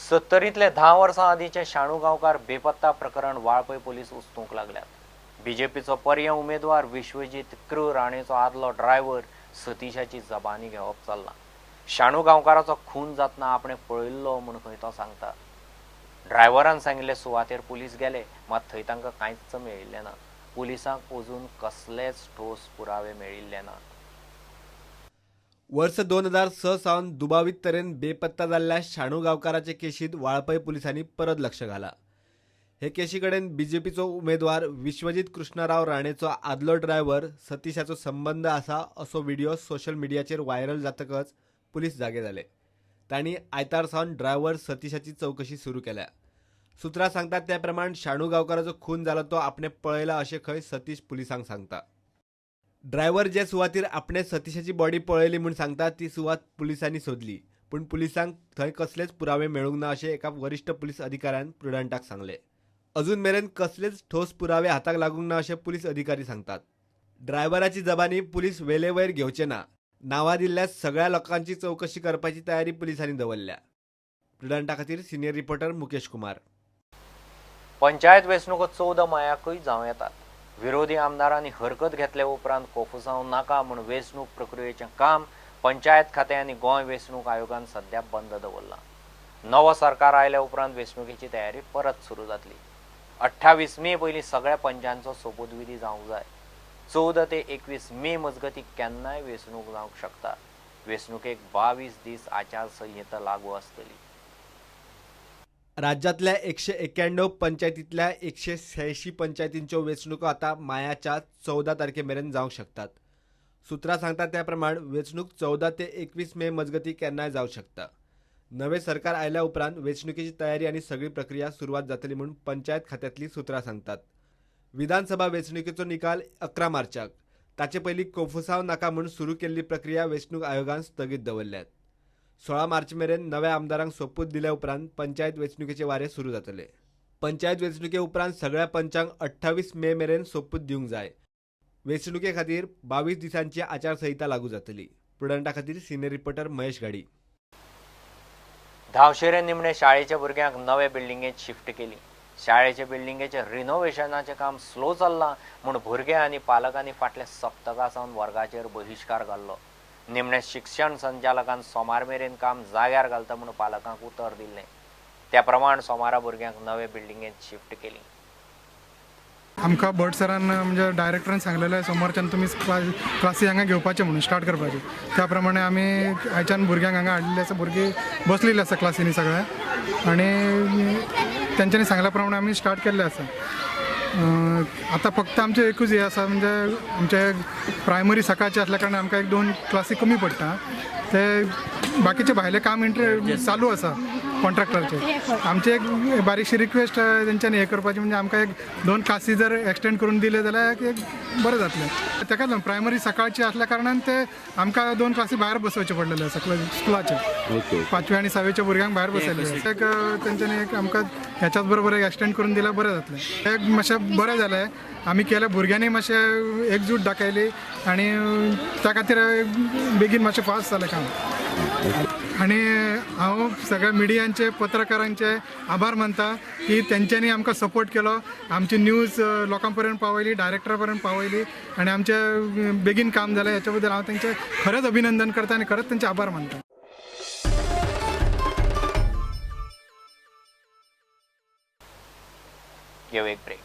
सत्तरींतले 10 वर्सां आदींचे शाणू गांवकार बेपत्ता प्रकरण वाळपय पोलीस उस्तूंक लागल्यात. बीजेपीचो पर्याय उमेदवार विश्वजीत कृ राणेचो आदलो ड्रायव्हर सतीशाची जबानी घेवप चल्लां. शाणू गांवकाराचो खून जातना आपणें पळयल्लो म्हूण खंय तो सांगता. ड्रायव्हरान सांगिल्ले सुवातेर पुलीस गेले, मात थंय तांकां कांयच मेळिल्लें ना. पुलिसांक अजून कसलेच ठोस पुरावे मेळिल्ले नात. वर्स 2006 सावन दुबावीत तरेन बेपत्ता जाल्ल्या शाणू गांवकाराचे केशींत वाळपय पुलिसांनी परत लक्ष घाला. हे केशी कडेन बीजेपीचो उमेदवार विश्वजीत कृष्णराव राणेचो आदलो ड्रायव्हर सतीशाचो संबंद आसा असो व्हिडिओ सोशल मिडियाचेर व्हायरल जातकच पुलीस जागे जाले. तांणी आयतार सावन ड्रायव्हर सतीशाची चवकशी सुरू केल्या. सुत्रां सांगतात त्या प्रमाण शाणू गांवकाराचो खून जालो तो आपणे पळयला अशें खंय सतीश पुलिसांक सांगता. ड्रायव्हर जे सुवातीर आपणे सतीशाची बॉडी पळयली म्हूण सांगता ती सुवात पुलिसांनी सोदली, पूण पुलिसांक थंय कसलेच पुरावे मेळूंक ना अशें एका वरिश्ठ पुलीस अधिकाऱ्यान प्रुडंटाक सांगलें. अजून मेरेन कसलेच ठोस पुरावे हाताक लागूंक ना अशें पुलीस अधिकारी सांगतात. ड्रायव्हराची जबानी पुलीस वेलेवयर घेवचे ना. नांवां दिल्ल्या सगळ्या लोकांची चवकशी करपाची तयारी पुलिसांनी दवरल्या. प्रुडंटा खातीर सिनियर रिपोर्टर मुकेश कुमार. पंचायत वेंचणुको 14 मायाकूय जावं येतात. विरोधी आमदारांनी हरकत घेतले उपरांत कोफुसांव नाका म्हूण वेंचणूक प्रक्रियेचें काम पंचायत खातें आनी गोंय वेंचणूक आयोगान सद्या बंद दवरलां. नवो सरकार आयल्या उपरांत वेंचणुकेची तयारी परत सुरू जातली. 28 मे पयलीं सगळ्या पंचांचो सोपूतविधी जावंक जाय. 14 ते 21 मे मजगतीं केन्नाय वेंचणूक जावंक शकता. वेंचणुकेक 22 दीस आचारसंहिता लागू आसतली. राज्यांतल्या 191 पंचायतींतल्या 186 पंचायतींच्यो वेंचणुको आतां मायाच्या 14 तारखे मेरेन जावंक शकतात. सुत्रां सांगतात त्या प्रमाण वेंचणूक 14 ते 21 मे मजगतीं केन्नाय जावंक शकता. नवें सरकार आयल्या उपरांत वेंचणुकेची तयारी आनी सगळी प्रक्रिया सुरवात जातली म्हूण पंचायत खात्यांतलीं सुत्रां सांगतात. विधानसभा वेंचणुकेचो निकाल 11 मार्चाक, ताचे पयलीं कोफुसांव नाका म्हूण सुरू केल्ली प्रक्रिया वेंचणूक आयोगान स्थगीत दवरल्यात. 16 मार्च मेरेन नव्या आमदारांक सोपूत दिल्या उपरांत पंचायत वेंचणुकेचे वारे सुरू जातले. पंचायत वेंचणुके उपरांत सगळ्या पंचांक 28 मे मेरेन सोपूत दिवंक जाय. वेंचणुके खातीर 22 दिसांची आचारसंहिता लागू जातली. प्रुडंटा खातीर सिनियर रिपोर्टर महेश घाडी. धावशेरे निमणे शाळेच्या भुरग्यांक नवे बिल्डिंगेंत शिफ्ट केली. शाळेचे बिल्डिंगेचें रिनोव्हेशनाचें काम स्लो चल्लां म्हूण भुरगे आनी पालकांनी फाटल्या सप्तका सावन वर्गाचेर बहिश्कार घाल्लो. निमणे शिक्षण संचालकान सोमार मेरेन काम जाग्यार घालता म्हूण पालकांक उतर दिल्लें. त्या प्रमाण सोमारा भुरग्यांक नवे बिल्डिंगेंत शिफ्ट केली. आमकां भट सरान म्हणजे डायरेक्टरान सांगलेलें सोमारच्यान तुमी क्लासी हांगा घेवपाचे म्हणून स्टार्ट करपाचे. त्या प्रमाणे आमी आयच्यान भुरग्यांक हांगा हाडलेले आसा. भुरगीं बसलेली आसा क्लासीनी सगळ्या आनी तेंच्यांनी सांगल्या प्रमाणे आमी स्टार्ट केल्ले आसा. आतां फक्त आमचें एकूच हें आसा, म्हणजे आमचे प्रायमरी सकाळचे आसल्या कारणान आमकां 1-2 क्लासी कमी पडटा. ते बाकीचे भायलें काम चालू आसा कॉन्ट्रॅक्टराचे. आमची एक बारीकशी रिक्वेस्ट तेंच्यांनी हें करपाची, म्हणजे आमकां 1-2 क्लासी जर एक्सटेंड करून दिले जाल्यार एक बरें जातलें. ताकाच लागून प्रायमरी सकाळची आसल्या कारणान ते आमकां 2 क्लासी भायर बसोवचे पडलेले आसा स्कुलाचे. 5वी आनी 6वीच्या भुरग्यांक भायर बसयलेले. एक तेंच्यांनी एक आमकां ह्याच्याच बरोबर एक एक्सटेंड करून दिल्यार बरें जातलें. एक मातशें बरें जालें आमी केलें, भुरग्यांनी मातशें एकजूट दाखयली आनी त्या खातीर बेगीन मातशें फास्ट जालें काम. आनी हांव सगळ्या मिडियांचे पत्रकारांचे आभार मानता की तेंच्यांनी आमकां सपोर्ट केलो, आमची न्यूज लोकां पर्यंत पावयली, डायरेक्टरा पर्यंत पावयली आनी आमचें बेगीन काम जालें. हेच्या बद्दल हांव तेंचें खरेंच अभिनंदन करता आनी खरेंच तेंचे आभार मानता. घेवं एक ब्रेक.